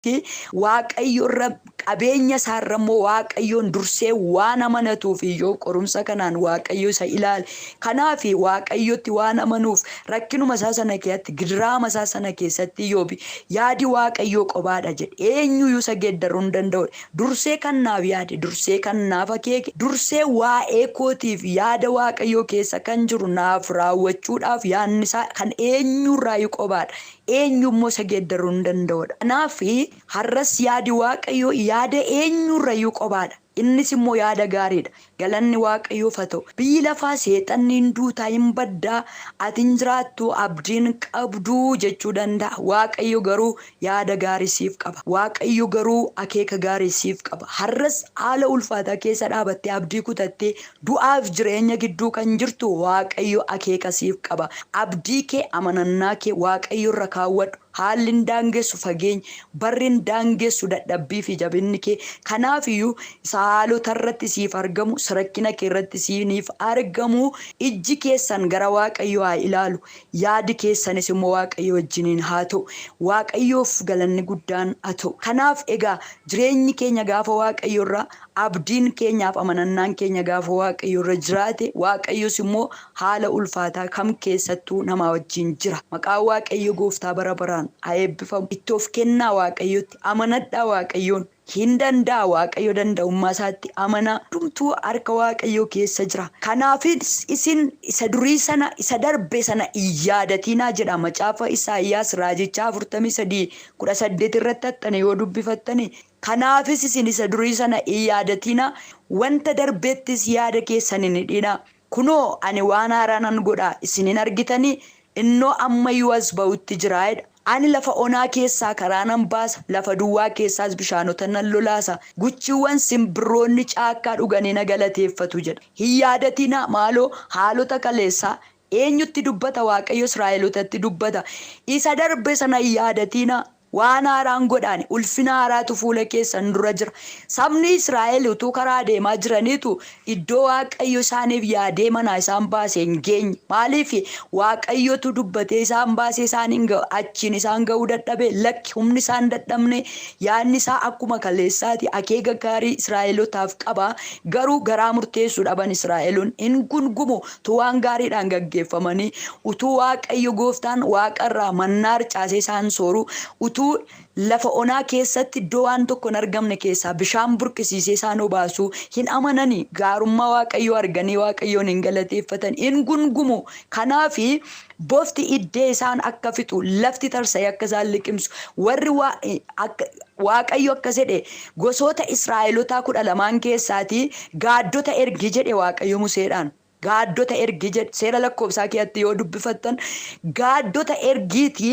Waaqayyo irra qabeenya isaarra immoo Waaqayyoon dursee waan amanatuuf iyyuu qorumsa kanaan Waaqayyo isa ilaale. Kanaaf Waaqayyotti waan amanuuf rakkinuma isaa sana keessatti, gidiraama isaa sana keessatti Iyyoobi yaadi Waaqayyoo qobaadha jedhe. Eenyuyyuu isa geeddaruu hin danda'u. Dursee kan naaf yaade, dursee kan naaf akeeke, dursee waa'ee kootiif yaada Waaqayyoo keessa kan jiru naaf raawwachuudhaaf yaadni isaa kan eenyurraayyuu qobaadha. Eenyu immoo isa geeddaruu hin danda'udha. Kanaaf har'as yaadi Waaqayyoo yaada eenyurrayyuu qobaadha. Innis immoo yaada gaariidha. Galanni Waaqayyoof haa ta'u. Biyyi lafaa seexanni hin duutaa, hin baddaa, ati hin jiraattu, abdiin qabduu jechuu danda'a. Waaqayyo garuu yaada gaarii siif qaba. Waaqayyo garuu akeeka gaarii siif qaba. Har'as haala ulfaataa keessa dhaabattee abdii kutattee du'aaf jireenya gidduu kan jirtu Waaqayyo akeeka siif qaba. Abdii kee, amanannaa kee Waaqayyo irra kaawwadhu. Haalli hin daangessu fageenya, barri hin daangessu dadhabbii fi jabinni kee. Kanaafiyyuu isa haalota irratti siif argamu, isa rakkina kee irratti siiniif argamu, ijji keessan gara Waaqayyoo haa ilaalu. Yaadi keessanis immoo Waaqayyo wajjiniin haa ta'u. Waaqayyoof galanni guddaan haa ta'u. Kanaaf egaa jireenyi keenya gaafa Waaqayyo irraa, abdiin keenyaaf amanannaan keenya gaafa Waaqayyo irra jiraate, Waaqayyos immoo haala ulfaataa kam keessattuu namaa wajjin jira. Maqaan Waaqayyo gooftaa bara baraan haa eebbifamu. Itti of kennaa Waaqayyotti, amanadhaa Waaqayyoon. Hin danda'a, Waaqayyo danda'ummaa isaatti amanaa. Hundumtuu harka Waaqayyoo keessa jira. Kanaafis isin isa durii sana, isa darbe sana hin yaadatinaa jedha macaafa Isaayyaas raajichaa 43:18 irratti haxxane yoo dubbifattani. Kanaafis isin isa durii sana hin yaadatinaa, wanta darbeettis yaada keessan hin hidhinaa. Kunoo ani waan haaraa nan godha, isin hin argitanii? Innoo ammayyuu as ba'utti jira jedha. Ani lafa onaa keessaa karaa nan baasa, lafa duwwaa keessaas bishaanota nan lolaasa. Guchiiwwan simbirroonni caakkaa dhuganii na galateeffatu jedha. Hin yaadatinaa maaloo haalota kaleessaa. Eenyutti dubbata? Waaqayyo Israa'elotatti dubbata. Isa darbe sana hin yaadatinaa. Waan haaraan godhaan, ulfina haaraatu fuula keessan dura jira. Sabni Israa'el utuu karaa deemaa jiraniitu iddoo Waaqayyo isaaniif yaadee manaa isaan baase hin geenye. Maaliif? Waaqayyotu dubbatee isaan baasee isaan hin achiin isaan ga'uu dadhabe? Lakki, humni isaan dadhabne, yaadni isaa akkuma kaleessaati akeeka gaarii Israa'elotaaf qaba. Garuu garaa murteessuu dhaban. Israa'eloon hin gungumu. Utuu waan gaariidhaan gaggeeffamanii, utuu Waaqayyo gooftaan waaqarraa mannaa harcaasee isaan sooru, utuu lafa onaa keessatti iddoo waan tokko hin argamne keessaa bishaan burqisiisee isaan obaasu, hin amananii. Gaarummaa Waaqayyoo arganii Waaqayyoon hin galateeffatan, hin gungumu. Kanaaf bofti iddee isaan akka fixu, lafti tarsa'ee akka isaan liqimsu, warri Waaqayyo akkas jedhe, gosoota Israa'elotaa 12n keessaatii gaaddota ergi jedhe Waaqayyo Museedhaan. Gaaddota ergi jedhe. Seera lakkoofsaa keessatti yoo dubbifattan, gaaddota ergiitii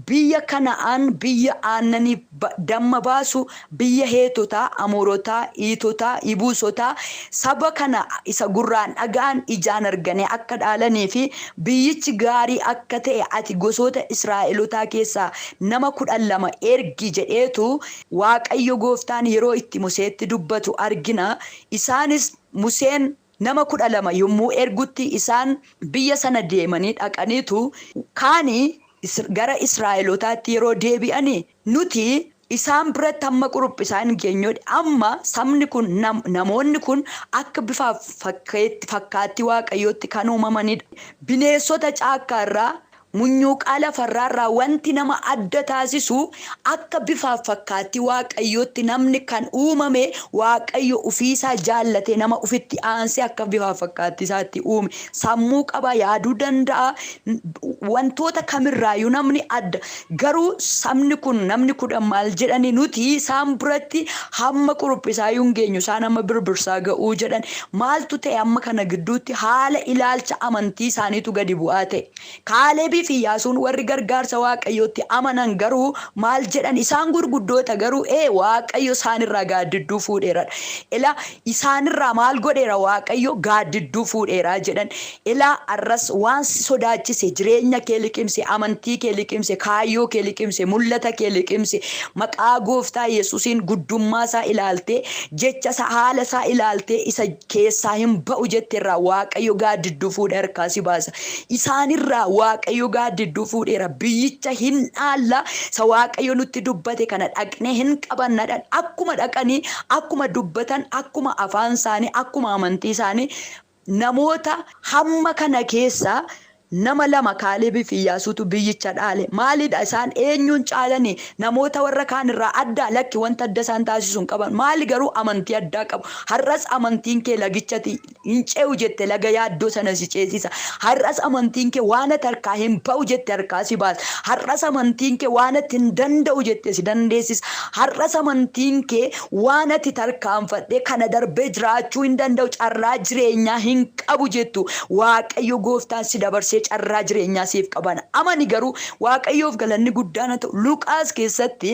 biyya Kana'aan, biyya aannanii damma baasu, biyya Heetotaa, Amoorotaa, Iitotaa, Ibuusotaa, saba kana isa gurraan dhaga'an ijaan arganii akka dhaalanii fi biyyichi gaarii akka ta'e ati gosoota Israa'elotaa keessaa nama 12 ergi jedheetu Waaqayyo gooftaan yeroo itti Museetti dubbatu argina. Isaanis Museen nama 12 yommuu ergutti isaan biyya sana deemanii dhaqaniitu kaani gara Israa'elotaatti yeroo deebi'ani, nuti isaan biratti hamma quruphisaa hin geenyodhe. Amma sabni kun, namoonni kun akka bifaaf fakkaattii Waaqayyootti kan uumamanidha. Bineensota caakkaa irraa, munyuuqaa lafarraa irraa wanti nama adda taasisu akka bifaaf fakkaattii Waaqayyootti namni kan uumame, Waaqayyo ofiisaa jaallatee nama ofitti aansee akka bifaaf fakkaattii isaatti uume. Sammuu qaba, yaaduu danda'a. Wantoota kamirraayyuu namni adda. Garuu sabni kun, namni 10 maal jedhani? Nuti isaan biratti hamma quruphisaayyuu hin geenyu, isaan hamma birbirsaa ga'uu jedhan. Maaltu ta'e amma kana gidduutti? Haala ilaalcha amantii isaaniitu gadi bu'aa ta'e. Kaalebii fi Iyyaasuun warri gargaarsa Waaqayyootti amanan garuu maal jedhan? Isaan gurguddoota, garuu Waaqayyo isaanirraa gaaddidduu fuudheera. Ilaa, isaanirraa maal godheera Waaqayyo? Gaaddidduu fuudheera jedhan. Ilaa, arras waan si sodaachise, jireenya kee liqimse, amantii kee liqimse, kaayyoo kee liqimse, mul'ata kee liqimse, maqaa gooftaa Yesuusiin guddummaa isaa ilaaltee, jecha isaa, haala isaa ilaaltee isa keessaa hin ba'u jetteerraa Waaqayyo gaaddidduu fuudhee harkaa si baasa. Isaanirraa Waaqayyo gaaddidduu fuudheera, biyyicha hin dhaalla, isa Waaqayyo nutti dubbate kana dhaqnee hin qabannadhan. Akkuma dhaqanii, akkuma dubbatan, akkuma afaan isaanii, akkuma amantii isaanii, namoota hamma kana keessaa nama lama, Kaalebii fi Iyyaasuutu biyyicha dhaale. Maalidha isaan eenyuun caalanii? Namoota warra kaan irraa addaa? Lakki, wanta adda isaan taasisu hin qaban. Maali garuu? Amantii addaa qabu. Har'as amantiin kee lagichati hin ce'u jette laga yaaddoo sana si ceesisa. Har'as amantiin kee waan ati harkaa hin ba'u jette harkaa si baasa. Har'as amantiin kee waan ati hin danda'u jette si dandeessisa. Har'as amantiin kee waan ati tarkaanfadhee kana darbee jiraachuu hin danda'u, carraa jireenyaa hin qabu jettu, Waaqayyo gooftaan si dabarsee carraa jireenyaa siif qaban. Amani garuu. Waaqayyoof galanni guddaan haa ta'u. Luqaas keessatti,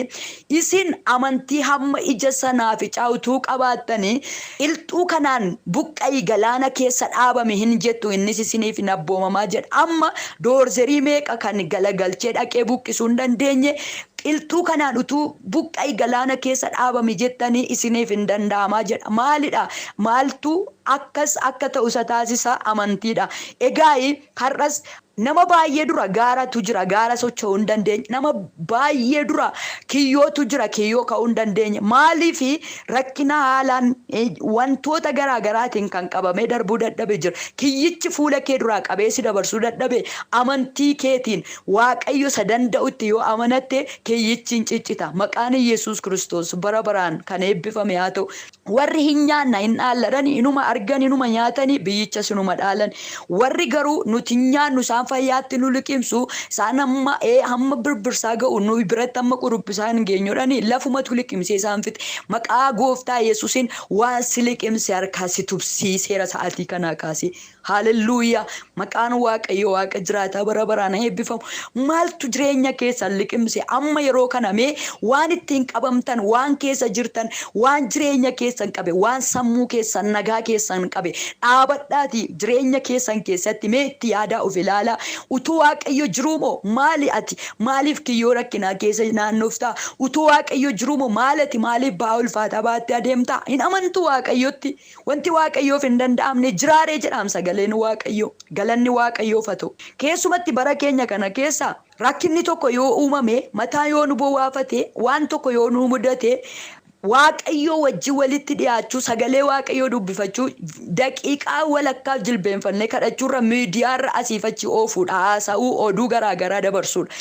"Isin amantii hamma ija sanaaficaa utuu qabaattanii, qilxuu kanaan 'Buqqa'i, galaana keessa dhaabame' hin jettu, innis isiniif hin abboomamaa" jedha. Amma doorzerii meeqa kan galagalchee dhaqee buqqisuu hin dandeenye, qilxuu kanaan utuu "Buqqa'i, galaana keessa dhaabame" jettanii, isiniif hin danda'amaa jedha. Maalidha? Maaltu akkas akka ta'u isa taasisa? Amantiidha. Egaa har'as nama baay'ee dura gaaratu jira, gaara socho'uu hin dandeenye. Nama baay'ee dura kiyyootu jira, kiyyoo ka'uu hin dandeenye. Maaliif? Rakkina haalaan wantoota garaa garaatiin kan qabamee darbuu dadhabe jira. Kiyyichi fuula kee duraa qabee si dabarsuu dadhabe, amantii keetiin Waaqayyo isa danda'utti yoo amanatte, kiyyichi hin ciccita. Maqaan Yesuus Kiristoos bara baraan kan eebbifame haa ta'u. Warri hin nyaanna hin dhaalladhani, inuma argan, inuma nyaatanii, biyyicha sinuma dhaalan. Warri garuu nuti hin nyaannu, isaan fayyaatti nu liqimsu, isaan hamma hamma birbirsaa ga'u, nu biratti hamma quruphisaa hin geenyudhani, lafumatu liqimsee isaan fixe. Maqaa gooftaa Yesuusiin waan si liqimse harkaa si tubsiiseera sa'aatii kanaa kaasee. Haalelluuyaa! Maqaan Waaqayyo Waaqa jiraataa bara baraan eebbifamu. Maaltu jireenya keessan liqimse? Amma yeroo kana mee waan ittiin qabamtan, waan keessa jirtan, waan jireenya keessan qabe, waan sammuu keessan, nagaa keessan qabe, dhaabadhaati jireenya keessan keessatti mee itti yaadaa, of ilaalaa. Utuu Waaqayyo jiruu moo maali ati? Maaliif kiyyoo rakkinaa keessa naannoftaa? Utuu Waaqayyo jiruu moo maali ati? Maaliif ba'aa ulfaataa baattee adeemtaa? Hin amantuu Waaqayyotti? Wanti Waaqayyoof hin danda'amne jiraaree jedhaam sagaleen Waaqayyoo. Galanni Waaqayyoof haa ta'u. Keessumatti bara keenya kana keessa rakkinni tokko yoo uumame, mataa yoo nu bowwaafate, waan tokko yoo nu mudate, Waaqayyoo wajjin walitti dhiyaachuu, sagalee Waaqayyoo dubbifachuu, daqiiqaa walakkaaf jilbeenfannee kadhachuurra miidiyaarra asiif achi oofuudha, haasa'uu, oduu garaa garaa dabarsuudha.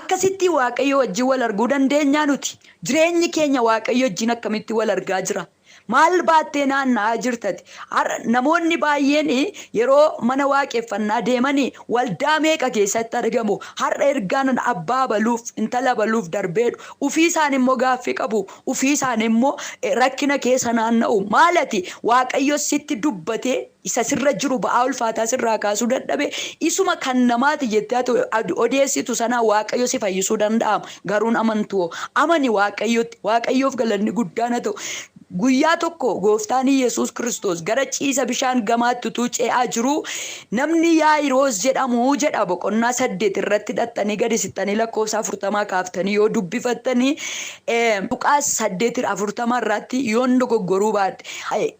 Akkasitti Waaqayyoo wajjin wal arguu dandeenyaa nuti? Jireenyi keenya Waaqayyo wajjin akkamitti wal argaa jira? Maal baattee naanna'aa jirtati? Har'a namoonni baay'een yeroo mana waaqeffannaa deemanii waldaa meeqa keessatti argamu. Har'a ergaan abbaa baluuf, intala baluuf darbeedhu. Ufii isaan immoo gaaffii qabu. Ufii isaan immoo rakkina keessa naanna'u. Maalati Waaqayyo sitti dubbatee isa sirra jiru ba'aa ulfaataa sirraa kaasuu dadhabe, isuma kan namaati jettee ati odeessitu sanaa Waaqayyo si fayyisuu danda'ama. Garuun amantuu amani Waaqayyotti. Waaqayyoof galanni guddaan haa ta'u. Guyyaa tokko gooftaan Yesuus Kiristoos gara ciisa bishaan gamaatti utuu ce'aa jiruu, namni Yaayiroos jedhamu jedha, boqonnaa 8 irratti dhaxxanii gadi sittanii lakkoofsa 40 kaaftanii yoo dubbifattanii, Luqaas 8:40 irratti yoon dogoggoruu baadhe,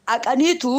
dhaqaniitu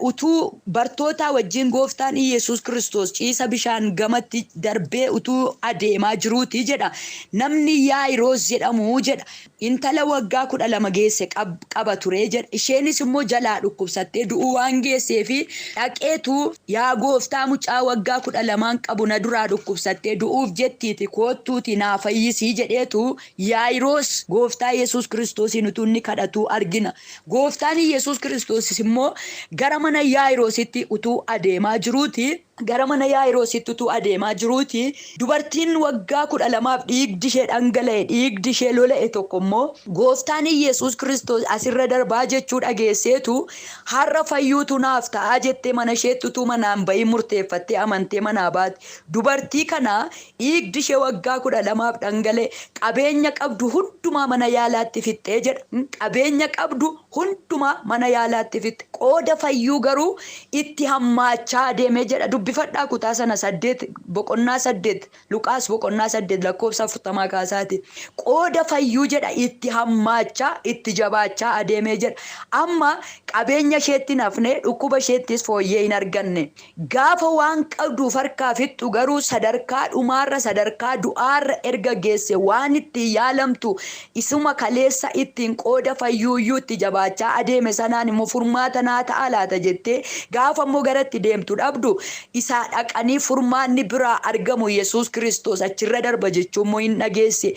utuu bartootaa wajjin gooftaan Yesuus Kiristoos ciisa bishaan gamatti darbee utuu adeemaa jiruuti jedha. Namni Yaayiroos jedhamu jedha. Intala waggaa 12 geesse qaba ture jedha. Isheenis immoo jalaa dhukkubsattee du'uu waan geesseefi dhaqeetu, "Yaa gooftaa, mucaa waggaa 12n qabu na duraa dhukkubsattee du'uuf jettiiti, koottuuti naa fayyisii" jedheetu Yaayiroos gooftaa Yesuus Kiristoosiin utuu inni kadhatuu argina. Gooftaan Yesuus Kiristoosis immoo gara mana Yaayiroositti utuu adeemaa jiruuti. Gara mana Yaayiroositti utuu adeemaa jiruuti, dubartiin waggaa 12f dhiigdi ishee dhangala'e, dhiigdi ishee lola'e tokko immoo gooftaan Yesuus Kiristoos asirra darbaa jechuu dhageesseetu, "Har'a fayyuutu naaf ta'aa" jettee mana isheetti utuu manaan bahin murteeffattee amantee manaa baate. Dubartii kana dhiigdi ishee waggaa 12f dhangala'e, qabeenya qabdu hundumaa mana yaalaatti fixxee jedha. Qabeenya qabdu hundumaa mana yaalaatti fixxe. Qooda fayyuu garuu itti hammaachaa adeemee jedha dubbi. Dubbifadhaa kutaa sana 8, boqonnaa 8, Luqaas boqonnaa 8 lakkoofsa 40 kaasaati. Qooda fayyuu jedha itti hammaachaa, itti jabaachaa adeemee jedha. Amma qabeenya isheetti hin hafne, dhukkuba isheettis fooyyee hin arganne. Gaafa waan qabduuf harkaa fixxu garuu sadarkaa dhumaarra, sadarkaa du'aarra erga geesse waan ittiin yaalamtu isuma kaleessa ittiin qooda fayyuuyyuu itti jabaachaa adeeme sanaan immoo furmaata naa ta'a laata jettee gaafa immoo gara itti deemtu dhabdu isaa dhaqanii furmaanni biraa argamu Yesuus Kiristoos achirra darba jechuu immoo hin dhageesse.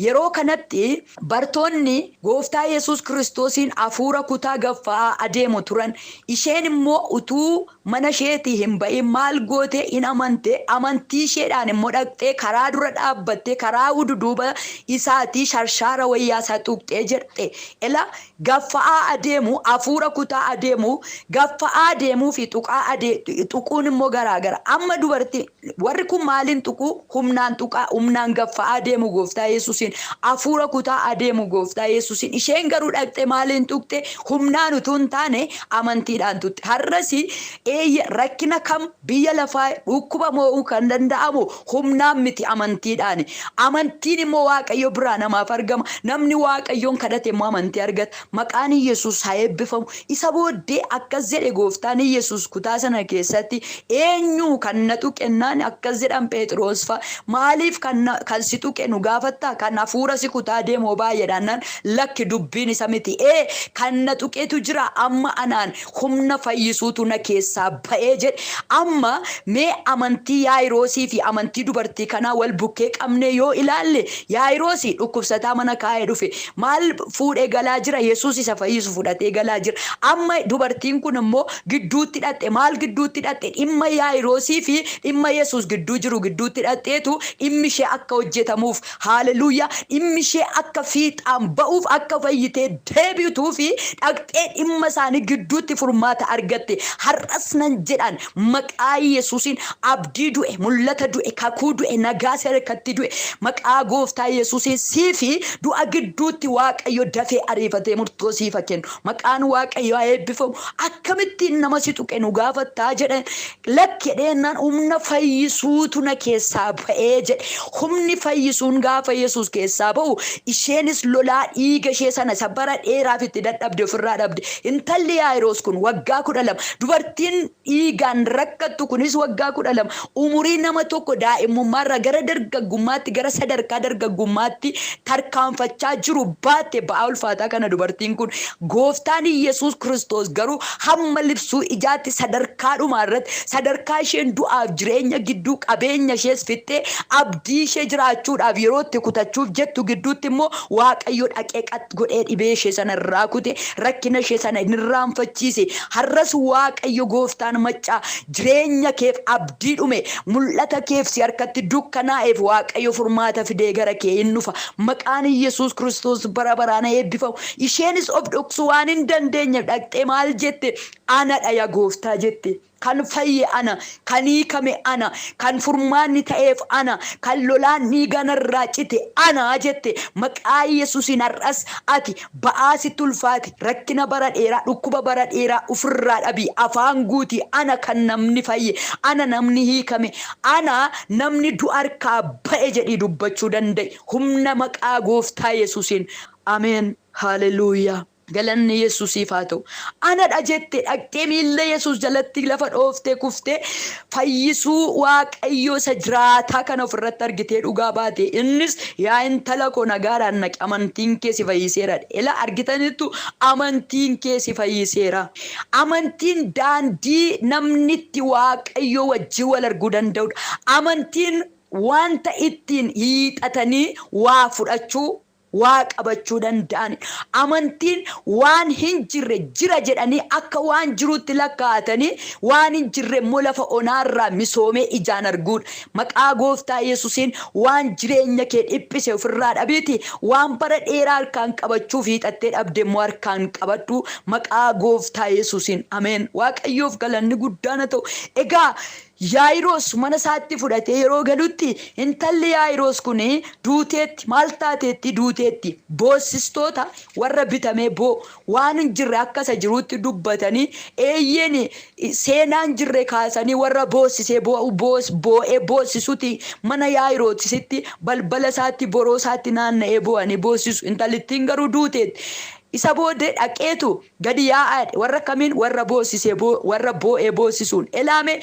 Yeroo kanatti bartoonni Gooftaa Yesuus Kiristoosiin hafuura kutaa gaffa'aa adeemu turan. Isheen immoo utuu mana isheetii hin ba'in maal goote? In amante. Amantii isheedhaan immoo dhaqxee karaa dura dhaabbattee karaa ududuuba isaatii sharshaara wayyaa isaa tuqxee jedhe. Ela gaffa'aa adeemu, hafuura kutaa adeemu, gaffa'aa adeemuu fi tuqaa tuquun immoo garaagara. Amma dubartii warri kun maaliin tuquu? Humnaan tuqaa, humnaan gaffa'aa adeemu Gooftaa Yesuusiin, hafuura kutaa adeemu Gooftaa Yesuusiin. Isheen garuu dhaqxee maaliin tuqxe? Humnaan utuu hin taane amantiidhaan tuqxe. Har'as eeyye rakkina kam biyya lafaa dhukkuba moo'uu kan danda'amu humnaan miti, amantiidhaan. Amantiin immoo Waaqayyo biraa namaaf argama. Namni Waaqayyoon kadhate immoo amantii argata. Maqaan Yesuus haa eebbifamu. Isa booddee akkas jedhe Gooftaan Yesuus kutaa sana keessatti, eenyu kan na tuqennaan akkas jedhan Phexros fa'a. Maaliif kan si tuqe nu gaafattaa? Kan hafuura si kutaa deemoo baay'eedhaan lakki, dubbiin isa miti. Ee, kan na tuqetu jira, amma anaan humna fayyisuutu na keessaa ba'ee jedhe. Amma mee amantii Yaayiroosii fi amantii dubartii kanaa wal bukkee qabnee yoo ilaalle, Yaayiroosii dhukkubsataa mana kaa'ee dhufe. Maal fuudhee galaa jira? Yesuus isa fayyisu fudhatee galaa jira. Amma dubartiin kun immoo gidduutti hidhatte. Maal gidduutti hidhatte? Dhimma Yaayiroosii fi dhimma Yesuus gidduu jiru gidduutti hidhatteetu dhimmi ishee akka hojjetamuuf, haaleluyyaa, dhimmi ishee akka fiixaan ba'uuf, akka fayyitee deebi'utuu fi dhaqxee dhimma isaanii gidduutti furmaata argatte. Har'as nan jedhaan, maqaa Yesuusiin abdii du'e, mul'ata du'e, kakuu du'e, nagaa si harkatti du'e, maqaa Gooftaa Yesuusiin sii fi du'a gidduutti Waaqayyo dafee ariifatee murtoo siif haa kennu. Maqaan Waaqayyo haa eebbifamu. Akkamittiin nama si tuqe nu gaafattaa jedhan. Lakki jedheennaan humna fayyisuutu na keessaa ba'ee jedhe. Humni fayyisuun gaafa Yesuus keessaa ba'u isheenis lolaa dhiiga ishee sana isa bara dheeraaf itti dadhabde ofirraa dhabde. Intalli Yaayiroos kun waggaa 12, dubartiin dhiigaan rakkattu kunis waggaa 12, umurii nama tokko daa'imummaarraa gara dargaggummaatti, gara sadarkaa dargaggummaatti tarkaanfachaa jiru baatte ba'aa ulfaataa kana dubartiin kun. Gooftaan Yesuus Kiristoos garuu hamma libsuu ijaatti sadarkaa dhumaa irratti, sadarkaa isheen du'aaf jireenya gidduu qabeenya ishees fixxee abdii ishee jiraachuudhaaf yeroo itti kutachuuf jettu gidduutti immoo Waaqayyo dhaqee qat godhee dhibee ishee sana irraa kute, rakkina ishee sana hin irraanfachiise. Har'as Waaqayyo Gooftaan maccaa jireenya keef abdii dhume, mul'ata keef si harkatti dukkanaa'eef Waaqayyo furmaata fidee gara kee hin dhufa. Maqaan Yesuus Kiristoos bara baraan haa eebbifamu. Isheenis of dhoksuu waan hin dandeenyeef dhaqxee maal jette? Anadha yaa Gooftaa jette. Kan fayye ana, kan hiikame ana, kan furmaanni ta'eef ana, kan lolaan dhiigaa narraa cite ana jette. Maqaa Yesuusiin har'as ati ba'aa sitti ulfaate, rakkina bara dheeraa, dhukkuba bara dheeraa ofirraa dhabii, afaan guutii, ana kan namni fayye, ana namni hiikame, ana namni du'a harkaa ba'e jedhii dubbachuu danda'i. Humna maqaa Gooftaa Yesuusiin. Ameen. Haaleluyyaa. Galanni Yesuusiif haa ta'u. Anadha jette dhaqxee miilla Yesuus jalatti lafa dhooftee kuftee fayyisuu Waaqayyoo isa jiraataa kana ofirratti argitee dhugaa baate. Innis, yaa intala koo, nagaadhaan dhaqi, amantiin kee si fayyiseera. Ila argitaniittu, amantiin kee si fayyiseera. Amantiin daandii namni itti Waaqayyoo wajjin wal arguu danda'udha. Amantiin wanta ittiin hiixatanii waa fudhachuu, waa qabachuu danda'anidha. Amantiin waan hin jirre jira jedhanii akka waan jiruutti lakkaa'atanii waan hin jirre immoo lafa onaarraa misoomee ijaan arguudha. Maqaa Gooftaa Yesuusiin waan jireenya kee dhiphise ofirraa dhabiiti, waan bara dheeraa harkaan qabachuuf hiixattee dhabde immoo harkaan qabadhu maqaa Gooftaa Yesuusiin. Ameen. Waaqayyoof galanni guddaan haa ta'u. Egaa Yaayiroos mana isaatti fudhatee yeroo galutti intalli Yaayiroos kun duuteetti. Maal taateetti? Duuteetti. Boossistoota warra bitamee boo waan hin jirre akka isa jiruutti dubbatanii, eeyyeen, seenaan jirre kaasanii warra boossisee boo'ee boossisuti mana Yaayiroositti balbala isaatti boroo isaatti naanna'ee boo'anii boossisu. Intalittiin garuu duuteetti. Isa booddee dhaqeetu gadi yaa'aadha. Warra kamiin? Warra boossisee, warra boo'ee boossisuun elaame.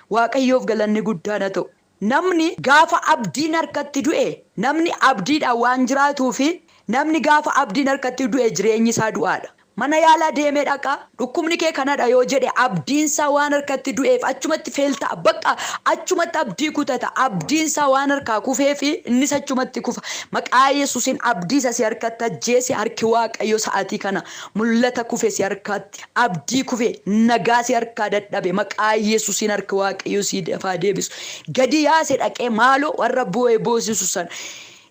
Waaqayyoof galanni guddaan haa ta'u. Namni gaafa abdiin harkatti du'e, namni abdiidhaan waan jiraatuu fi namni gaafa abdiin harkatti du'e jireenyi isaa du'aadha. Mana yaalaa deemee dhaqa, dhukkubni kee kanadha yoo jedhe, abdiinsaa waan harkatti du'eef achumatti feelta'a. Bakka achumatti abdii kutata. Abdiinsaa waan harkaa kufeefi innis achumatti kufa. Maqaa Yesuusiin abdii isa si harkatti ajjeese harki Waaqayyo sa'aatii kana mul'ata kufe si harkatti, abdii kufe, nagaa si harkaa dadhabe, maqaa Yesuusiin harki Waaqayyo si dafaa deebisu. Gadi yaase dhaqee maaloo warra boo'ee boosisu sana.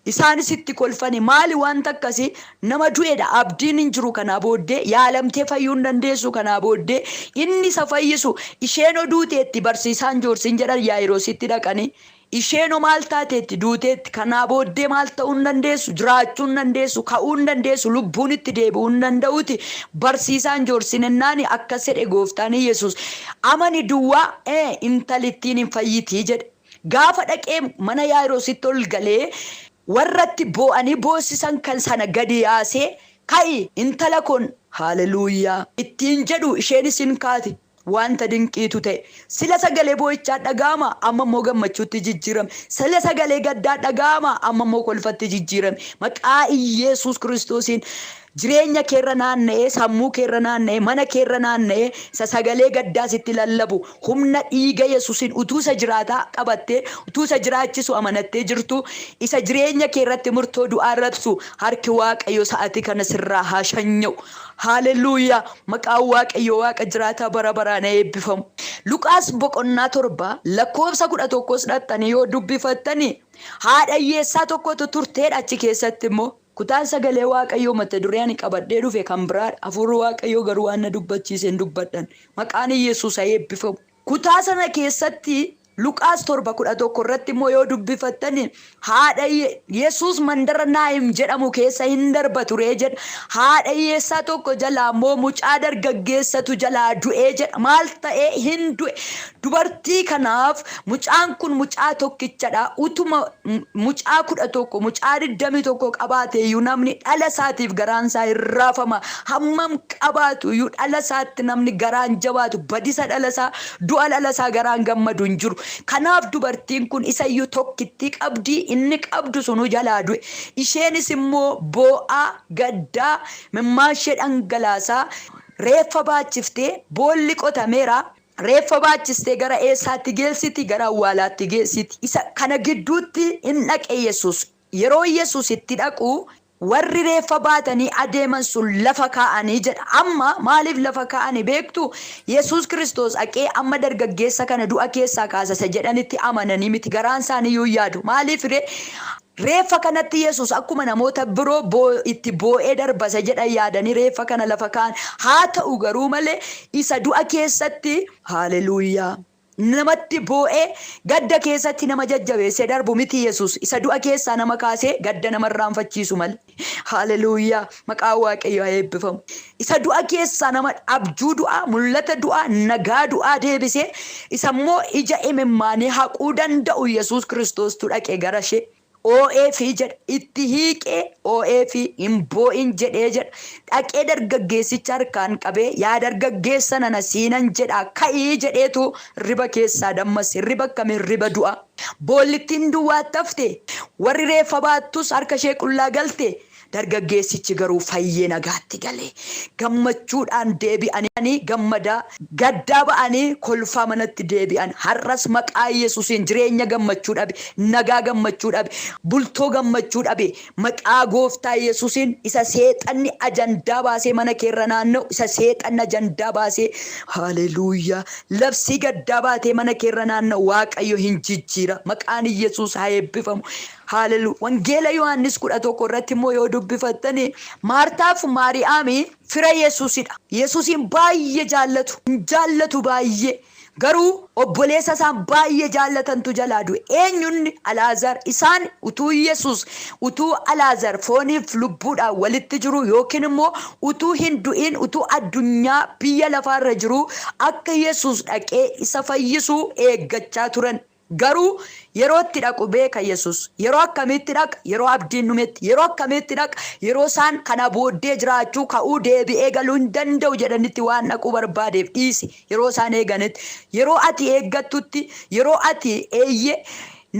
Isaanis itti kolfani. Maali wanta akkasii? Nama du'edha, abdiin hin jiru, kanaa booddee yaalamtee fayyuu hin dandeessu, kanaa booddee inni isa fayyisu isheen duuteetti, barsiisaan joorsiin jedhan Yaayiroositti dhaqanii. Isheenoo maal taateetti? Duuteetti. Kanaa booddee maal ta'uu hin dandeessu, jiraachuu hin dandeessu, ka'uu hin dandeessu, lubbuun itti deebi'uu hin danda'uti. Barsiisaan joorsiin ennaani akkas jedhe, gooftaan Yesuus, amani duwwaa, intalittiin hin fayyitii jedhe. Gaafa dhaqee mana Yaayiroositti ol galee warratti boo'anii boossisan kan sana gadi yaasee, ka'i intala kun, haaleluuyaa, ittiin jedhu, isheenis hin kaate. Wanta dinqiitu ta'e. Sila sagalee boo'ichaa dhaga'ama, amma immoo gammachuutti jijjiirame. Sila sagalee gaddaa dhaga'ama, amma immoo kolfatti jijjiirame. Maqaa Iyeesuus Kiristoosiin jireenya keerra naanna'ee, sammuu keerra naanna'ee, mana keerra naanna'ee isa sagalee gaddaa sitti lallabu, humna dhiiga Yesuusiin utuu isa jiraataa qabattee, utuu isa jiraachisu amanattee jirtu, isa jireenya keerratti murtoo du'aa rabsu harki Waaqayyo sa'atii kana sirraa haa shanya'u. Haaleluuyaa! Maqaan Waaqayyo Waaqa jiraataa bara baraan eebbifamu. Luqaas boqonnaa 7 lakkoofsa 11s dhaxxanii yoo dubbifattanii, haadha hiyyeessaa tokkotu turteedha achi keessatti immoo. Kutaan sagalee Waaqayyoo mata duree ani qabadhee dhufe kan biraadha. Hafuurri Waaqayyoo garuu waan na dubbachiiseen dubbadhan. Maqaan Yesuus haa eebbifamu. Kutaa sana keessatti Luqaas 7:11 irratti immoo yoo dubbifattani, haadha Yesuus mandara Naayim jedhamu keessa hin darba ture jedha. Haadha hiyyeessaa tokko jalaa immoo mucaa dargaggeessatu jalaa du'ee jedha. Maal ta'ee hin du'e? Dubartii kanaaf mucaan kun mucaa tokkichadha. Utuma mucaa 11, mucaa 21 qabaate iyyuu namni dhala isaatiif garaan isaa hin raafama. Hammam qabaatu iyyuu dhala isaatti namni garaan jabaatu, badisa dhala isaa, du'a dhala isaa garaan gammadu hin jiru. Kanaaf dubartiin kun isa iyyuu tokkittii qabdii, inni qabdu sunuu jalaa du'e. Isheenis immoo boo'aa, gaddaa, mimmaashee dhangalaasaa reeffa baachiftee, boolli qotameera. Reeffa baachistee gara eessaatti geessiti? Gara awwaalaatti geessiti. Isa kana gidduutti hin dhaqe Yesuus. Yeroo Yesuus itti dhaqu warri reeffa baatanii adeeman sun lafa kaa'anii jedha. Amma maaliif lafa kaa'anii beektu? Yesuus Kiristoos dhaqee amma dargaggeessa kana du'a keessaa kaasa isa jedhanitti amananii miti. Garaan isaanii iyyuu yaadu. Maaliif ree? Reeffa kanatti Yesuus akkuma namoota biroo itti boo'ee darba isa jedhan yaadanii reeffa kana lafa kaa'an. Haa ta'u garuu malee isa du'a keessatti, haaleluuyaa, namatti boo'ee gadda keessatti nama jajjabeessee darbu miti Yesuus. Isa du'a keessaa nama kaasee gadda nama irraanfachiisu malee. Haaleluuyaa! Maqaan Waaqayyoo haa eebbifamu. Isa du'a keessaa nama abjuu du'aa, mul'ata du'aa, nagaa du'aa deebisee, isa immoo ija imimmaanii haquu danda'u Yesuus Kiristoostu dhaqe gara ishee. Oo'eefi jedha, itti hiiqee oo'eefi, hin boo'in jedhee jedha. Dhaqee dargaggeessicha harkaan qabee, yaa dargaggeessa nana, siinan jedha, ka'ii jedheetu riba keessaa dammas. Hirriba akkamii? Riba du'a. Boollittiin duwwaatti hafte, warri reeffa baattus harka ishee qullaa galte. Dargaggeessichi garuu fayyee nagaatti galee gammachuudhaan deebi'anii, gammadaa gaddaa ba'anii kolfaa manatti deebi'an. Har'as maqaa Yesuusiin jireenya gammachuu dhabe, nagaa gammachuu dhabe, bultoo gammachuu dhabe, maqaa gooftaa Yesuusiin isa seexanni ajandaa baasee mana keerra naanna'u, isa seexanni ajandaa baasee, haaleluuyaa, labsii gaddaa baatee mana keerra naanna'u Waaqayyo hin jijjiira. Maqaan Yesuus haa eebbifamu. Haalelu Wangeela Yohaannis 11 irratti immoo yoo dubbifattani, Maartaaf Maariyaami fira Yesuusidha. Yesuusiin baay'ee jaallatu. Hin jaallatu baay'ee. Garuu obboleessa isaan baay'ee jaallatantu jalaa du'e. Eenyunni? Alaazaar. Isaan utuu Yesuus, utuu Alaazaar fooniif lubbuudhaan walitti jiru yookiin immoo utuu hin du'in, utuu addunyaa biyya lafaarra jiru akka Yesuus dhaqee isa fayyisu eeggachaa turan. Garuu yeroo itti dhaqu beeka Yesuus. Yeroo akkamiitti dhaqa? Yeroo abdiin dhumetti. Yeroo akkamiitti dhaqa? Yeroo isaan kana booddee jiraachuu, ka'uu, deebi'ee galuu hin danda'u jedhanitti waan dhaquu barbaadeef dhiise. Yeroo isaan eeganitti. Yeroo ati eeggattutti, yeroo ati eeyyee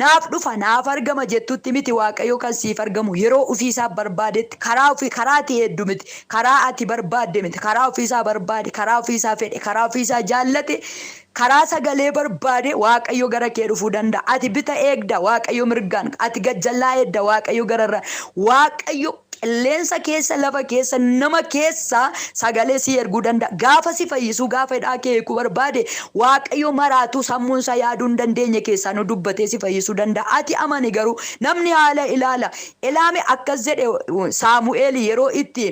naaf dhufa, naaf argama jettutti miti Waaqayyo kan siif argamu. Yeroo ofii isaa barbaadetti, karaa ofii, karaa ati eeddu miti, karaa ati barbaadde miti, karaa ofii isaa barbaade, karaa ofii isaa fedhe, karaa ofii isaa jaallate, karaa sagalee barbaade Waaqayyo gara kee dhufuu danda'a. Ati bita eegda, Waaqayyo mirgaan. Ati gajjallaa eegda, Waaqayyo gararraa. Waaqayyo qilleensa keessa, lafa keessa, nama keessa sagalee si erguu danda'a. Gaafa si fayyisuu, gaafa hidhaa kee hiikuu barbaade, Waaqayyo maraatuu sammuun isaa yaaduu hin dandeenye keessaa nu dubbatee si fayyisuu danda'a. Ati amani garuu namni haala ilaala. Elaame akkas jedhe Saamu'eel yeroo itti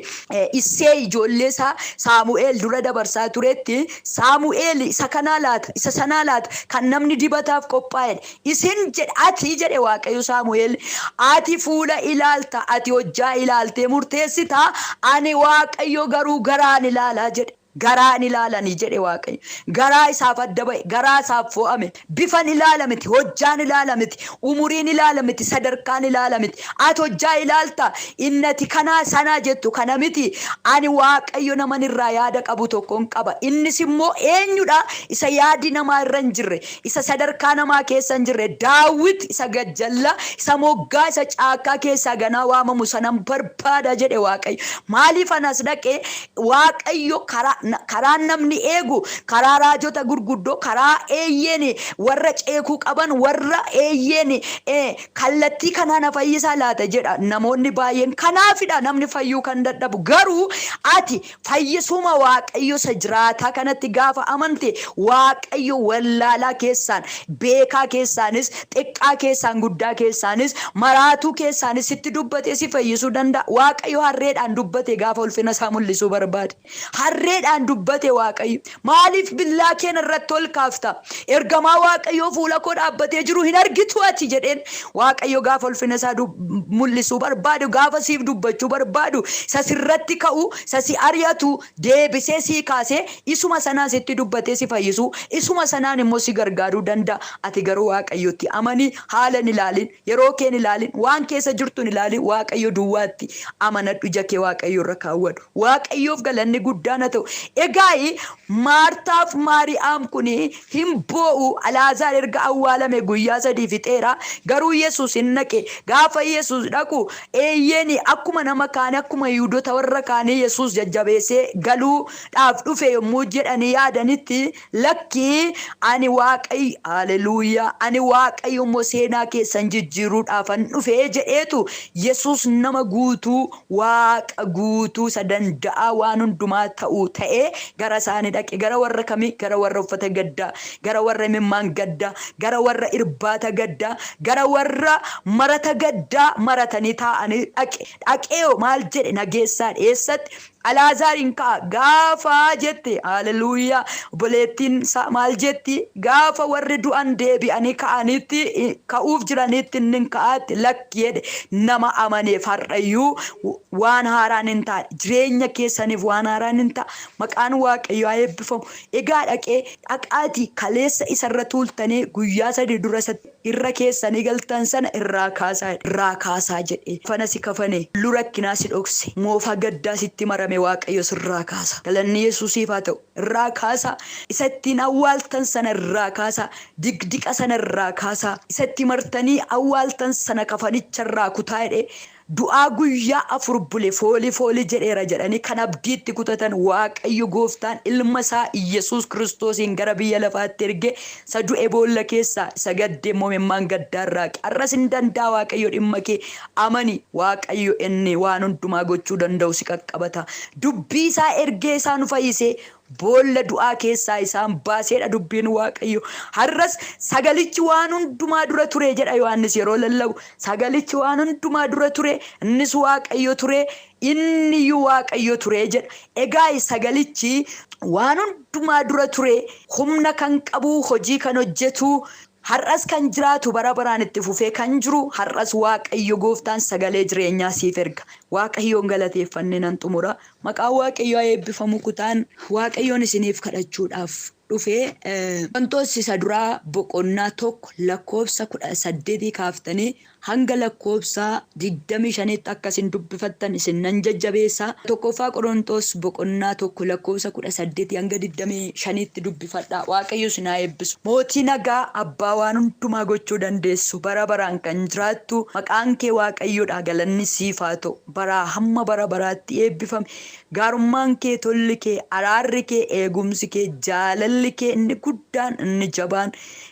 Isseey ijoollee isaa Saamu'eel dura dabarsaa turetti, Saamu'eel isa kanaa laata, isa sanaa laata, kan namni dibataaf qophaa'edha. Isin jedhe, ati jedhe Waaqayyo Saamu'eel, ati fuula ilaalta, ati hojjaa ilaaltee murteessita, ani Waaqayyo garuu garaan ilaalaa jedhe. Garaan ilaalanii jedhe Waaqayyo. Garaa isaaf adda ba'e, garaa isaaf fo'ame. Bifan ilaala miti, hojjaan ilaala miti, umuriin ilaala miti, sadarkaan ilaala miti. Ati hojjaa ilaalta, inni ati kanaa sanaa jettu kana miti. Ani Waaqayyo naman irraa yaada qabu tokkon qaba. Innis immoo eenyudha? Isa yaadi namaa irra hin jirre, isa sadarkaa namaa keessa hin jirre, Daawit isa gajjalla, isa moggaa, isa caakkaa keessaa ganaa waamamu sanan barbaada jedhe Waaqayyo. Maaliif anas dhaqee? Waaqayyo karaan namni eegu karaa raajota gurguddoo, karaa eeyyeen warra ceekuu qaban, warra eeyyeen kallattii kanaa na fayyisaa laata jedha namoonni baay'een. Kanaafidha namni fayyuu kan dadhabu. Garuu ati fayyisuma Waaqayyo isa jiraataa kanatti gaafa amante, Waaqayyo wallaalaa keessaan, beekaa keessaanis, xiqqaa keessaan, guddaa keessaanis, maraatuu keessaanis sitti dubbatee si fayyisuu danda'a. Waaqayyo harreedhaan dubbate gaafa ulfina isaa mul'isuu barbaade. Harreedhaan dubbate Waaqayyo. Maaliif billaa kee irratti ol kaafta? Ergamaa Waaqayyoo fuula koo dhaabbatee jiru hin argitu ati jedheen. Waaqayyo gaafa ulfina isaa mul'isuu barbaadu, gaafa siif dubbachuu barbaadu, isa sirratti ka'u, isa si ari'atu deebisee sii kaasee isuma sanaan sitti dubbatee si fayyisuu, isuma sanaan immoo si gargaaruu danda'a. Ati garuu Waaqayyotti amanii, haala hin ilaalin, yeroo kee hin ilaalin, waan keessa jirtu hin ilaalin, Waaqayyo duwwaatti amanadhu, ija kee Waaqayyo irra kaawwadhu. Waaqayyoof galanni guddaan haa ta'u. Egaa Maartaaf Maariyaam kun hin boo'u. Alaazaar erga awwaalame guyyaa 3 fixeera. Garuu Yesuus hin dhaqe. Gaafa Yesuus dhaqu eeyyeen akkuma nama kaanii, akkuma Yihudoota warra kaanii Yesuus jajjabeessee galuudhaaf dhufe yommuu jedhanii yaadanitti, lakkii, ani Waaqayyo, haleluuyaa, ani Waaqayyo immoo seenaa keessan jijjiiruudhaafan dhufe jedheetu Yesuus nama guutuu, Waaqa guutuu isa danda'aa waan hundumaa ta'u ta'ee gara isaanii dhaqe. Gara warra kamii? Gara warra uffata gaddaa, gara warra imimmaan gaddaa, gara warra irbaata gaddaa, gara warra marata gaddaa maratanii taa'anii dhaqe. Dhaqeeho maal jedhe? Nageessaa eessatti? Alaazaariin ka'a gaafa jette, haleluuyaa, obboleettiin isaa maal jetti? Gaafa warri du'an deebi'anii ka'anitti, ka'uuf jiranitti inni hin ka'aatti lakki jedhe. Nama amaneef har'ayyuu waan haaraan hin ta'a. Jireenya keessaniif waan haaraan hin ta'a. Maqaan Waaqayyoo haa eebbifamu. Egaa dhaqee, dhaqaatii kaleessa isarra tuultanii guyyaa 3 dura irra keessanii galtan sana irraa kaasaa, irraa kaasaa jedhe. Kafana si kafane, hulluu rakkinaa si dhokse, moofaa gaddaa sitti marame Waaqayyo sirraa kaasa. Galanni Yesuusiif haa ta'u. Irraa kaasaa. Isa ittiin awwaaltan sana irraa kaasaa. Digdiqa sana irraa kaasaa. Isa itti martanii awwaaltan sana kafanicha irraa kutaa jedhee. Du'aa guyyaa 4 bule foolii foolii jedheera jedhanii kan abdiitti kutatan, Waaqayyo gooftaan ilma isaa Iyyasuus Kiristoosiin gara biyya lafaatti erge isa du'e boolla keessaa, isa gadde immoo imimmaan gaddaa irraa haqe. Har'as hin danda'a Waaqayyo dhimma kee amani. Waaqayyo inni waan hundumaa gochuu danda'u si qaqqabata. Dubbii isaa ergee isaa nu fayyisee. Boolla du'aa keessaa isaan baaseedha dubbiin Waaqayyo. Har'as sagalichi waan hundumaa dura ture jedha Yohaannis yeroo lallabu. Sagalichi waan hundumaa dura ture, innis Waaqayyo ture, inni iyyuu Waaqayyo ture jedha. Egaa sagalichi waan hundumaa dura ture, humna kan qabu, hojii kan hojjetu, har'as kan jiraatu, bara baraan itti fufee kan jiru, har'as Waaqayyo gooftaan sagalee jireenyaa siif erga. Waaqayyoon galateeffanne nan xumura. Maqaan Waaqayyoo haa eebbifamu. Kutaan Waaqayyoon isiniif kadhachuudhaaf dhufee, Qorontos isa duraa boqonnaa 1 lakkoofsa 18 kaaftanii hanga lakkoofsa 25tti akka isin dubbifattan isin nan jajjabeessa. Tokkoffaa Qorontos boqonnaa 1 lakkoofsa 18 hanga 25tti dubbifadha. Waaqayyo isin haa eebbisu. Mootii nagaa, abbaa waan hundumaa gochuu dandeessu, bara baraan kan jiraattu, maqaan kee Waaqayyoodha, galanni siif haa ta'u. Baraa hamma bara baraatti eebbifame. Gaarummaan kee, tolli kee, araarri kee, eegumsi kee, jaalalli kee inni guddaan, inni jabaan,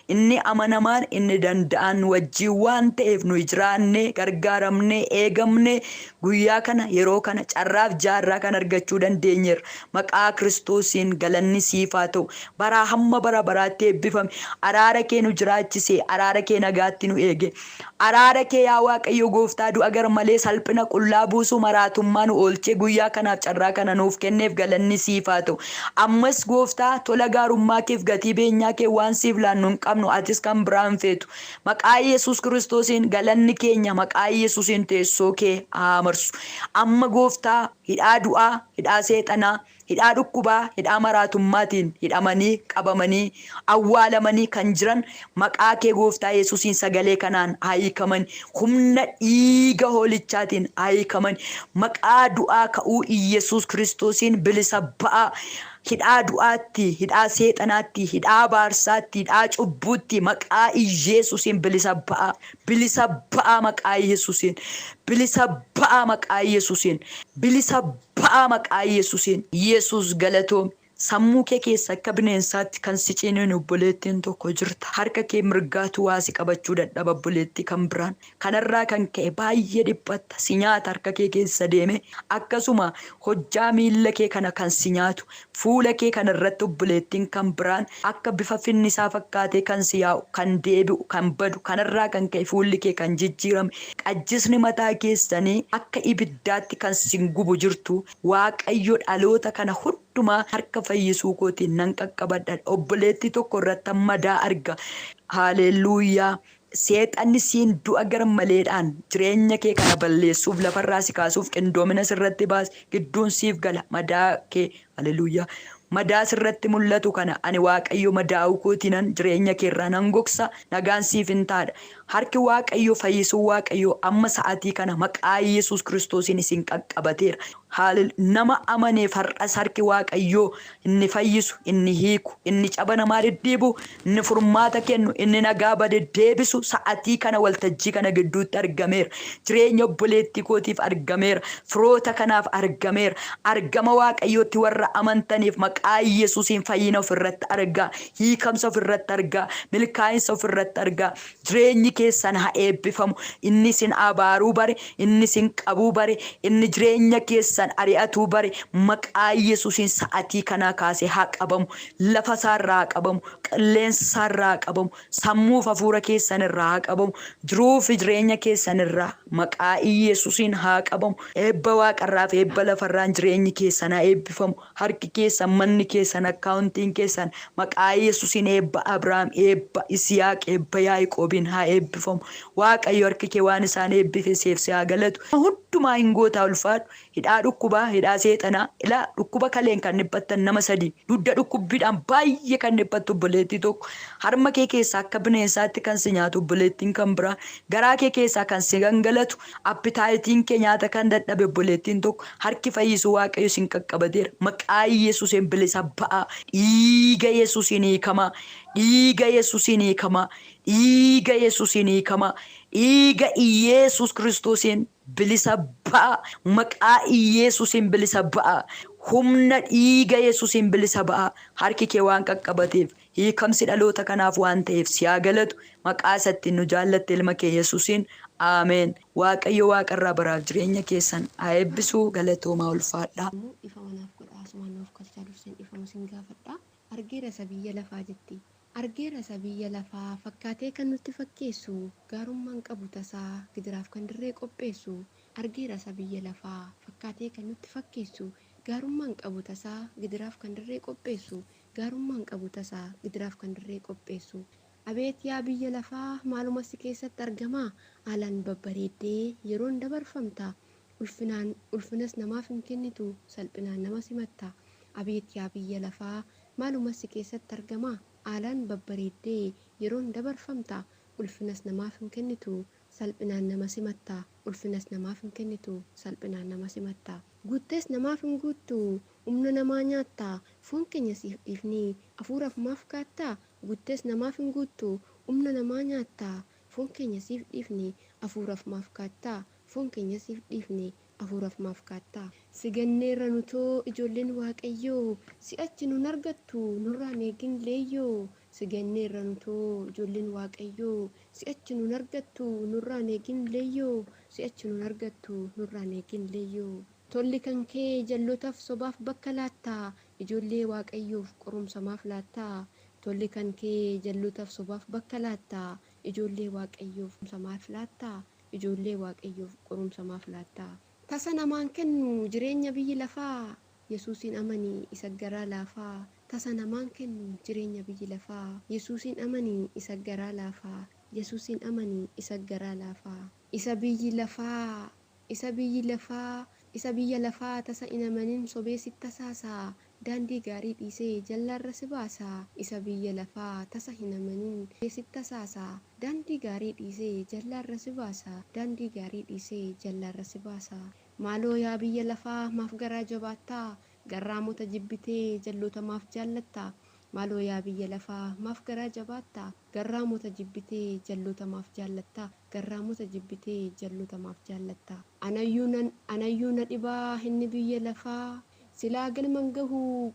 inni amanamaan, inni danda'an wajjin waan ta'eef nuyi jiraannee, gargaaramnee, eegamnee guyyaa kana, yeroo kana, carraaf jaarraa kan argachuu dandeenyeerra. Maqaa Kiristoosiin galanni siif haa ta'u. Baraa hamma bara baraatti eebbifame. Araara kee nu jiraachise, araara kee nagaatti nu eege. Araara kee, yaa Waaqayyo gooftaa, du'a garmalee, salphina, qullaa buusuu, maraatummaa nu oolchee guyyaa kanaaf carraa kana nuuf kenneef galanni siif haa ta'u. Ammas gooftaa, tola gaarummaa keef gatii beenyaa kee waan siif laannu hin qabnu, atis kan biraa hin feetu. Maqaa Yesuus Kiristoosiin galanni keenya maqaa Yesuusiin teessoo kee haa marsu. Amma gooftaa, hidhaa du'aa, hidhaa seexanaa, hidhaa dhukkubaa, hidhaa maraatummaatiin hidhamanii, qabamanii, awwaalamanii kan jiran maqaa kee gooftaa Yesuusiin sagalee kanaan haa hiikaman. Humna dhiiga hoolichaatiin haa hiikaman. Maqaa du'aa ka'uu Yesuus Kiristoosiin bilisa ba'aa. Hidhaa du'aatti, hidhaa seexanaatti, hidhaa abaarsaatti, hidhaa cubbuutti maqaa Yesuusiin bilisa ba'aa. Bilisa ba'aa maqaa Yesuusiin. Bilisa ba'aa maqaa Yesuusiin. Bilisa ba'aa maqaa Yesuusiin. Yesuus galatoomi. Sammuu kee keessa akka bineensaatti kan si ciniinu obboleettiin tokko jirta. Harka kee mirgaatu waa si qabachuu dadhaba, obboleettii kan biraan. Kanarraa kan ka'e baay'ee dhiphatta. Si nyaata harka kee keessa deeme. Akkasuma hojjaa miilla kee kana kan si nyaatu. Fuula kee kana irratti obboleettiin kan biraan akka bifa finnisaa fakkaatee kan si yaa'u, kan deebi'u, kan badu. Kanarraa kan ka'e fuulli kee kan jijjiirame. Qajjisni mataa keessanii akka ibiddaatti kan si gubu jirtu. Waaqayyo dhaloota kana hundumaa harka fayyisuu kootiin nan qaqqabadha. Obboleettii tokko irratti madaa arga. Haalelluuyaa. Seexanni siin du'a garmaleedhaan jireenya kee kana balleessuuf, lafarraa si kaasuuf qindoomina sirratti baase gidduun siif gala madaa kee. Haleluuyaa. Madaa sirratti mul'atu kana ani Waaqayyo madaa'uu kootiinan jireenya keerraa nan gogsa, nagaan siif hin taadha. Harki Waaqayyo fayyisuu Waaqayyo amma sa'atii kana maqaa Yesuus Kiristoosiin isin qaqqabateera. Nama amaneef har'as harki Waaqayyoo inni fayyisu, inni hiiku, inni caba namaa dhidhiibu, inni furmaata kennu, inni nagaa bade deebisu sa'atii kana waltajjii kana gidduutti argameera. Jireenya obboleettii kootiif argameera. Firoota kanaaf argameera. Argama Waaqayyootti warra amantaniif maqaa Yesuusiin fayyina ofirratti argaa. Hiikamsa ofirratti argaa. Milkaa'insa ofirratti argaa. Jireenyi keessan haa eebbifamu. Inni isin abaaruu bare, inni isin qabuu bare, inni jireenya keessan ari'atuu bare maqaa Yesuusiin sa'atii kanaa kaasee haa qabamu. Lafa isaarraa haa qabamu. Qilleensa isaarraa haa qabamu. Sammuuf hafuura keessan irraa haa qabamu. Jiruu fi jireenya keessan irraa maqaa Yesuusiin haa qabamu. Eebba waaqarraa fi eebba lafarraan jireenyi keessan haa eebbifamu. Harki keessan, manni keessan, akkaawuntiin keessan maqaa Yesuusiin eebba Abrahaam, eebba Isiyaaq, eebba Yaaqoobiin haa eebbifamu. Waaqayyo harki kee waan isaan eebbise siif si haa galatu. Hundumaa hin gootaa, ulfaadhu. Hidhaa dhukkubaa, hidhaa seexanaa, ilaa dhukkuba kaleen kan dhiphattan nama sadii, dugda dhukkubbiidhaan baay'ee kan dhiphattu obboleettii tokko, harma kee keessaa akka bineensaatti kan si nyaatu obboleettiin kan biraa, garaa kee keessaa kan si gangalatu, appetiteiin kee nyaata kan dadhabe obboleettiin tokko, harki fayyisuu Waaqayyo isin qaqqabateera. Maqaa Yesuusiin bilisa ba'aa. Dhiiga Yesuusiin hiikamaa. Dhiiga Yesuusiin hiikamaa. Dhiiga Yesuusiin hiikamaa. Dhiiga Yesuus Kiristoosiin bilisa ba'a. Maqaa Yesuusiin bilisa ba'a. Humna dhiiga Yesuusiin bilisa ba'a. Harki kee waan qaqqabateef, hiikamsi dhaloota kanaaf waan ta'eef si haa galatu. Maqaa isatti nu jaallatte ilma kee Yesuusiin. Aameen. Waaqayyo waaqarraa baraaf jireenya keessan haa eebbisu. Galatoomaa, ulfaadhaa. Ifa manaaf godha. Asumaan nuuf galchaa durseen dhiifama sin gaafadha. Argeera isa biyya lafaa jetti. Argeera isa biyya lafaa fakkaatee kan nutti fakkeessu, gaarummaan qabu tasaa gidiraaf kan dirree qopheessu. Argeera isa biyya lafaa fakkaatee kan nutti fakkeessu, gaarummaan qabu tasaa gidiraaf kan dirree qopheessu, gaarummaan qabu tasaa gidiraaf kan dirree qopheessu. Abeet yaa biyya lafaa, maaluma si keessatti argamaa? Haalaan babbareeddee yeroon dabarfamta. Ulfinaan ulfinas namaaf hin kennitu, salphinaan nama simatta. Abeet yaa biyya lafaa, maaluma si keessatti argamaa? Haalaan babbareeddee yeroon dabarfamta. Ulfinas namaaf hin kennitu, salphinaan nama simatta. Ulfinas namaaf hin kennitu, salphinaan nama simatta. Guuttees namaaf hin guuttu, humna namaa nyaatta. Foon keenya siif dhiifnee hafuuraaf maaf kaattaa? Guuttees namaaf hin guuttu, humna namaa nyaatta. Foon keenya siif dhiifnee hafuuraaf maaf kaattaa? Foon keenya siif dhiifnee hafuuraaf maaf kaattaa? Si ganneerra nutoo ijoolleen Waaqayyoo, si'achi nun argattu nurraan eegin leeyyoo. Si ganneerra nutoo ijoolleen Waaqayyoo, si'achi nun argattu nurraan eegin leeyyoo. Si'achi nun argattu nurraan eegin leeyyoo. Tolli kan kee jallootaaf sobaaf bakka laattaa, ijoollee Waaqayyoof qorumsa maaf laattaa? Tolli kan kee jallootaaf sobaaf bakka laattaa, ijoollee Waaqayyoof qorumsa maaf laattaa? Ijoollee Waaqayyoof qorumsa maaf laattaa? Tasa namaan kennu jireenya biyyi lafaa, Yesuusin amanii isa garaa laafaa. Tasa namaan kennu jireenya biyyi lafaa, Yesuusin amanii isa garaa laafaa. Yesuusin amanii isa garaa laafaa. Isa biyyi lafaa, isa biyyi lafaa, isa biyya lafaa tasa hin amanin, sobee sitti tasaasaa, daandii gaarii dhiisee jallaarra si baasaa. Isa biyya lafaa tasa hin amanin, sobee sitti tasaasaa, daandii gaarii dhiisee jallaarra si baasaa, daandii gaarii dhiisee jallaarra si baasaa. Maaloo yaa biyya lafaa, maaf garaa jabaattaa? Garraamota jibbitee jalloota maaf jaallattaa? Maaloo yaa biyya lafaa, maaf garaa jabaattaa? Garraamota jibbitee jalloota maaf jaallattaa? Garraamota jibbitee jalloota maaf jaallattaa? Anayyuu na dhibaa inni biyya lafaa, silaa galman gahuu.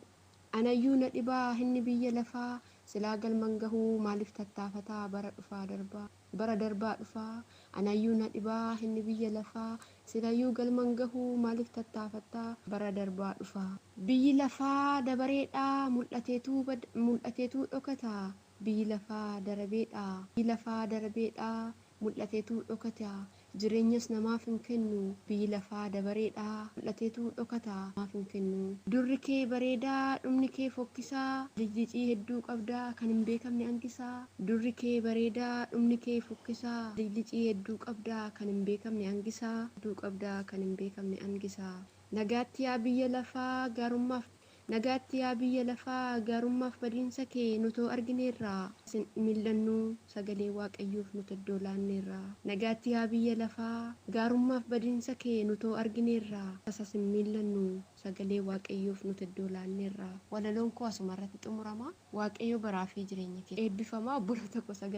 Anayyuu na dhibaa inni biyya lafaa, silaa galman gahuu, maaliif tattaafataa bara dhufaa darbaa, bara darbaa dhufaa? Anayyuu na dhibaa inni biyya lafaa, silayyuu galman gahuu, maaliif tattaafataa bara darbaa dhufaa? Biyyi lafaa dabareedhaa, mul'ateetuu dhokataa. Biyyi lafaa darabeedhaa, biyyi lafaa darabeedhaa, mul'ateetuu dhokataa, jireenyas namaaf hin kennu. Biyyi lafaa dabareedhaa, mul'ateetuu dhokataa, namaaf hin kennu. Durri kee bareedaa, dhumni kee fokkisaa, lijjicii hedduu qabdaa kan hin beekamne hanqisaa. Durri kee bareedaa, dhumni kee fokkisaa, lijjicii hedduu qabdaa kan hin beekamne hanqisaa, hedduu qabdaa kan hin beekamne hanqisaa. Nagaatti yaa biyya lafaa gaarummaaf, nagaatti yaa biyya lafaa, gaarummaaf badiinsa kee nutoo argineerraa, sin mil'annuu sagalee Waaqayyoof nuti iddoo laanneerraa. Nagaatti yaa biyya lafaa, gaarummaaf badiinsa kee nutoo argineerraa, tasa sin mil'annu sagalee Waaqayyoof nuti iddoo laanneerraa. Walaloon koo asuma irratti xumurama. Waaqayyo baraa fi jireenya kee eebbifamaa, obboloota koo sagalee.